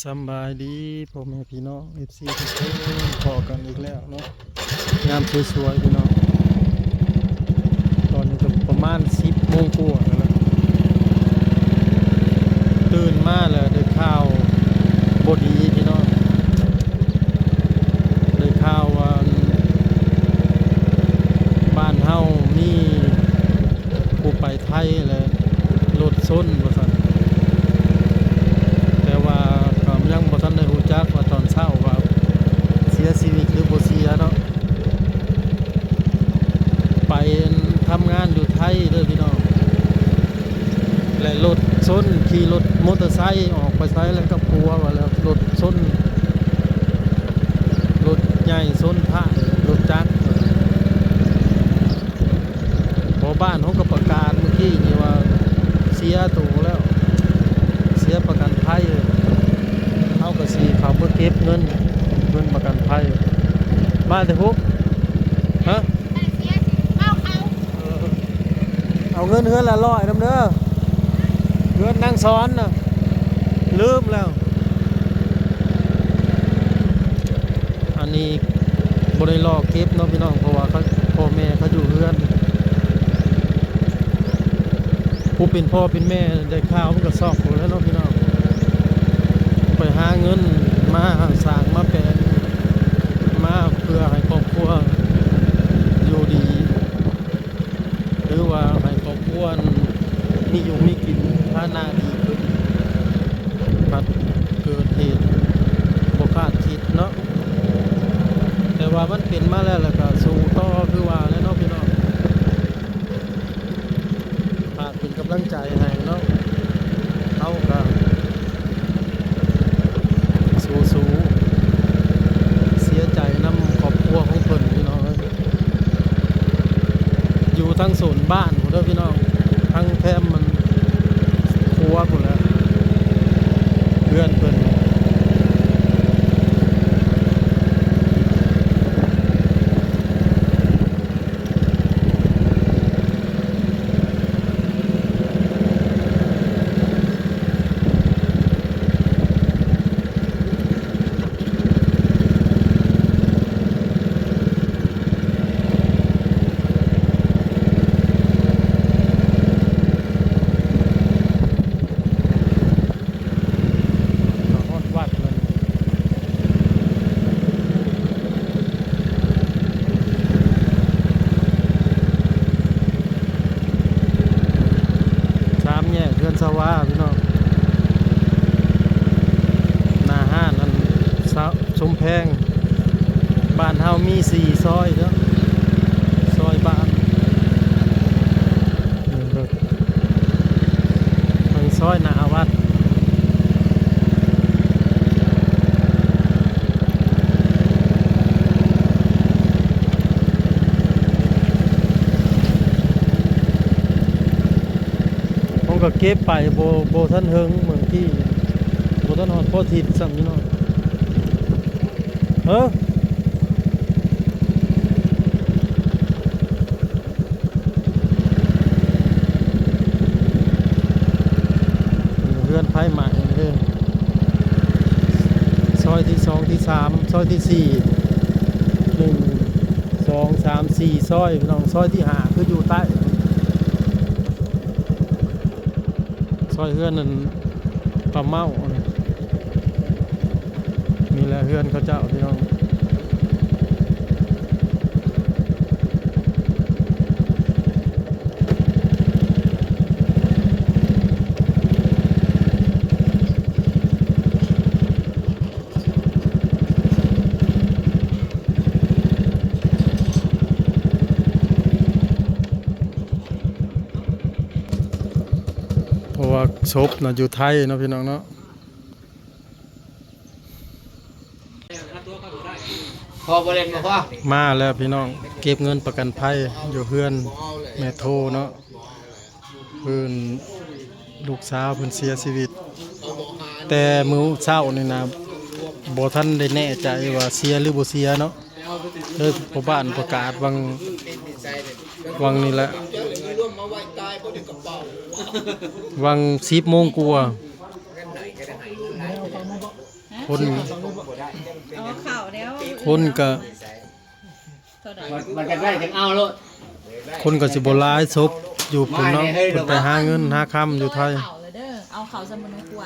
ສຳບາຍດີພໍ່ແມ່ພີ່ນ້ອງ ເອັຟຊີ ທຸກຄົນ ພໍ້ກັນອີກແລ້ວເນາະ ຍາມສວຍໆ ພີ່ນ້ອງ. ຕອນນີ້ກໍປະມານສິບໂມງກວ່າແລ້ວລະ ຕື່ນມາແລ້ວ ໄດ້ຂ່າວບໍ່ດີພີ່ນ້ອງ ໄດ້ຂ່າວວ່າ ບ້ານເຮົາມີຜູ້ໄປ ໄທ ແລະ ລົດຊົນວ່າຊັ້ນ, ແຕ່ວ່າກໍຍັງບໍ່ທັນໄດ້ຮູ້ຈັກວ່າຕອນເຊົ້າວ່າເສຍຊີວິດຫຼືບໍ່ເສຍເນາະ. ໄປທຳງານຢູ່ໄທເດີພີ່ນ້ອງ ແລະ ລົດຊົນ ຂີ່ລົດມໍເຕີໄຊອອກໄປໃສແລ້ວກັບຜົວວ່າແລ້ວ ລົດຊົນ ລົດໃຫຍ່ຊົນທ້າຍລົດຈັກ. ພໍບ້ານເຮົາກໍປະກາດມື້ກີ້ນີ້ວ່າເສຍໂຕແລ້ວ ເສຍປະກັນໄພ, ເຮົາກໍຊິເຂົ້າມາເກັບເງິນ ເງິນປະກັນໄພ. ມາແຕ່ພຸ້ນ ຮະ? ເອົາເງິນເຮືອນລະຮ້ອຍນຳເດີ ເຮືອນນາງສອນນະ ລືມແລ້ວ. ອັນນີ້ບໍ່ໄດ້ລໍເກັບເນາະພີ່ນ້ອງ ເພາະວ່າເຂົາ ພໍ່ແມ່ເຂົາຢູ່ເຮືອນ. ຜູ້ເປັນພໍ່ເປັນແມ່ໄດ້ຂ່າວມັນກໍຊັອກຢູ່ແລ້ວເນາະພີ່ນ້ອງ ໄປຫາເງິນມາສ້າງມາແປງມາເພື່ອໃຫ້ຄອບຄົວຢູ່ດີ ຫຼືວ່າໃຫ້ຄອບຄົວມີຢູ່ມີກິນ ຖານະດີຂຶ້ນ ພັດເກີດເຫດບໍ່ຄາດຄິດເນາະ. ແຕ່ວ່າມັນເປັນມາແລ້ວ ແລ້ວກໍສູ້ຕໍ່ຄືວ່າແຫຼະເນາະພີ່ນ້ອງ. ຝາກເປັນກຳລັງໃຈໃຫ້ເນາະ ເຮົາກໍສູ້ໆ ເສຍໃຈນຳຄອບຄົວຂອງເພິ່ນພີ່ນ້ອງເອີຍ. ຢູ່ທາງໂຊນບ້ານພຸ້ນເດີພີ່ນ້ອງ ທາງແຄມມັນຄົວພຸ້ນແຫຼະ ເຮືອນເພິ່ນ. ມາຮອດວັດເພິ່ນ ສາມແຍກເຮືອນສະຫວາພີ່ນ້ອງ ໜ້າຮ້ານອັນ ສະ ສົມແພງ. ບ້ານເຮົາມີສີ່ຊອຍເດີ ຊອຍບ້ານ ທາງຊອຍໜ້າວັດ ເຮົາກໍເກັບໄປ ບໍ່ ບໍ່ທັນເຖິງ ເມື່ອກີ້ ບໍ່ທັນຮອດພໍທິດຊ້ຳພີ່ນ້ອງ. ເອີ ເຮືອນໄຟໄໝ້ເດີ ຊອຍທີສອງ ທີສາມ ຊອຍທີສີ່ ໜຶ່ງ ສອງ ສາມ ສີ່ ຊອຍ ພີ່ນ້ອງ. ຊອຍທີຫ້າຄືຢູ່ໃຕ້ ຊອຍເຮືອນນັ້ນ ປ້າເມົາ ນີ້ແຫຼະເຮືອນເຂົາເຈົ້າພີ່ນ້ອງ. ເພາະວ່າສົບນະຢູ່ໄທເນາະ ພີ່ນ້ອງເນາະ. ພໍບໍ່ເຫຼັ້ນບໍ່ພໍ ມາແລ້ວພີ່ນ້ອງ ເກັບເງິນປະກັນໄພຢູ່ເຮືອນແມ່ໂທເນາະ. ເພິ່ນ ລູກສາວເພິ່ນເສຍຊີວິດ ແຕ່ມື້ເຊົ້ານີ້ນະ ບໍ່ທັນໄດ້ແນ່ໃຈວ່າເສຍຫຼືບໍ່ເສຍເນາະ. ເອີ ພໍ່ບ້ານປະກາດຫວ່າງ ຫວ່າງນີ້ແຫຼະ ຫວ່າງສິບໂມງກວ່າ. ຄົນ ເອົາເຂົ້າແລ້ວ ຄົນກະ ເທົ່າໃດ ມັນ ມັນຈະໄດ້ຈັ່ງເອົາໂລດ ຄົນກະຊິບໍ່ຫຼາຍ ສົບຢູ່ພຸ້ນເນາະ ເພິ່ນໄປຫາເງິນຫາຄຳຢູ່ໄທ ເອົາເຂົ້າແລ້ວເດີ ເອົາເຂົ້າໃສ່ໝົດໃນຄົວ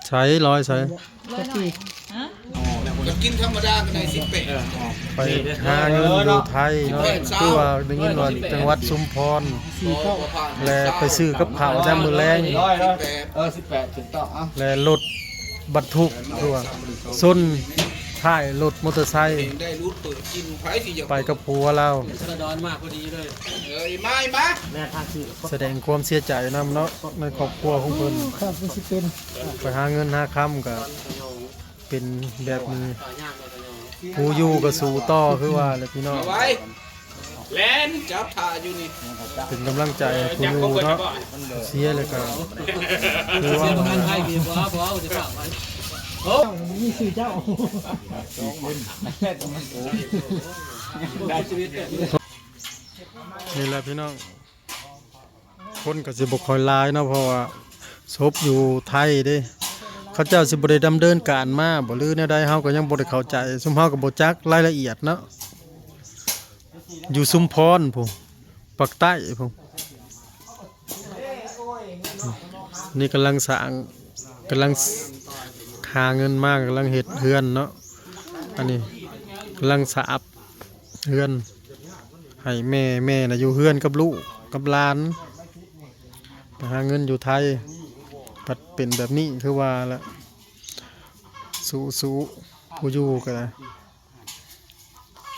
ໃສ ລອຍໃສ ລອຍໜ້ອຍ ຮະ ກະກິນທຳມະດາກະໄດ້ສິບແປດ ໄປຫາເງິນຢູ່ໄທເນາະ ຄືວ່າໄດ້ຍິນວ່າຈັງຫວັດຊຸມພອນ ແລະໄປຊື້ກັບເຂົ້າຍາມມື້ແລງ ເອີ ສິບແປດ ຖືກຕ້ອງ ເອົາ ແລະລົດບັນທຸກ ຄືວ່າຊົນທ້າຍລົດມໍເຕີໄຊ ໄປກັບຜົວລາວ ສະແດງຄວາມເສຍໃຈນຳເນາະ ໃນຄອບຄົວຂອງເພິ່ນ ໄປຫາເງິນຫາຄຳກະ ເປັນແບບນີ້ ຜູ້ຢູ່ກະສູ້ຕໍ່ຄືວ່າແຫຼະພີ່ນ້ອງ ແລ່ນຈັບຖ້າຢູ່ນີ້ ເປັນກຳລັງໃຈໃຫ້ຜູ້ຢູ່ເນາະ ເສຍແລ້ວກະ ຄືວ່າ ໂອ້ ມີຊື່ເຈົ້າ ນີ້ແຫຼະພີ່ນ້ອງ ຄົນກະຊິບໍ່ຄ່ອຍຫຼາຍເນາະ ເພາະວ່າສົບຢູ່ໄທເດ້ ເຂົາເຈົ້າຊິບໍ່ໄດ້ດຳເນີນການມາບໍ່ ຫຼືແນວໃດ ເຮົາກະຍັງບໍ່ໄດ້ເຂົ້າໃຈ ຊຸມເຮົາກະບໍ່ຈັກລາຍລະອຽດເນາະ ຢູ່ຊຸມພອນພຸ້ນ ປາກໃຕ້ພຸ້ນ ນີ້ກຳລັງສ້າງ ກຳລັງຫາເງິນມາ ກຳລັງເຮັດເຮືອນເນາະ ອັນນີ້ກຳລັງສາບ ເຮືອນໃຫ້ແມ່ ແມ່ນະຢູ່ເຮືອນກັບລູກກັບຫຼານ ໄປຫາເງິນຢູ່ໄທ ພັດເປັນແບບນີ້ຄືວ່າລະ ສູ້ໆ ຜູ້ຢູ່ກະ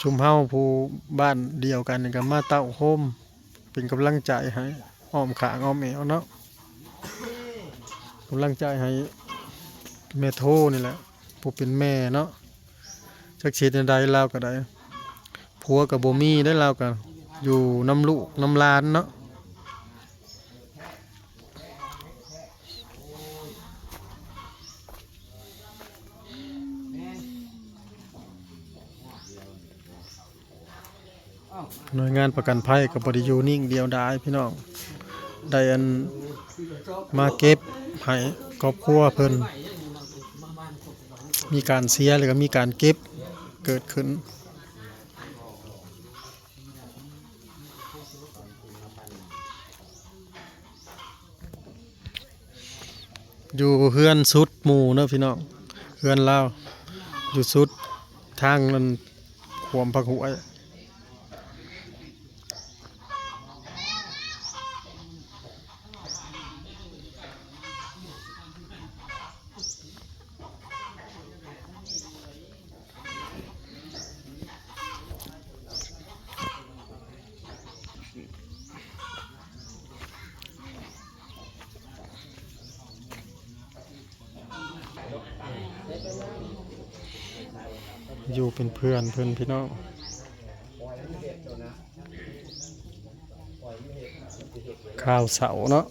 ຊຸມເຮົາຜູ້ບ້ານດຽວກັນນີ້ກະມາເຕົ້າໂຮມ ເປັນກຳລັງໃຈໃຫ້ອ້ອມຂ້າງອ້ອມແອວເນາະ ກຳລັງໃຈໃຫ້ແມ່ໂທນີ້ແຫຼະ ຜູ້ເປັນແມ່ເນາະ ຈັກຊິເຮັດແນວໃດລາວກະໄດ້ ຜົວກະບໍ່ມີເດ້ ລາວກະຢູ່ນຳລູກນຳຫຼານເນາະ ໜ່ວຍງານປະກັນໄພກະບໍ່ໄດ້ຢູ່ນິ່ງດຽວດາຍພີ່ນ້ອງ ໄດ້ອັນມາເກັບໃຫ້ຄອບຄົວເພິ່ນ ມີການເສຍແລ້ວກະມີການເກັບເກີດຂຶ້ນ. ຢູ່ເຮືອນສຸດໝູ່ເນາະພີ່ນ້ອງ ເຮືອນລາວຢູ່ສຸດທາງນັ້ນ ຂວມພາກຫ້ວຍ. ຢູ່ເປັນເພື່ອນເພິ່ນພີ່ນ້ອງ ຂ່າວເຊົ້າເນາະ.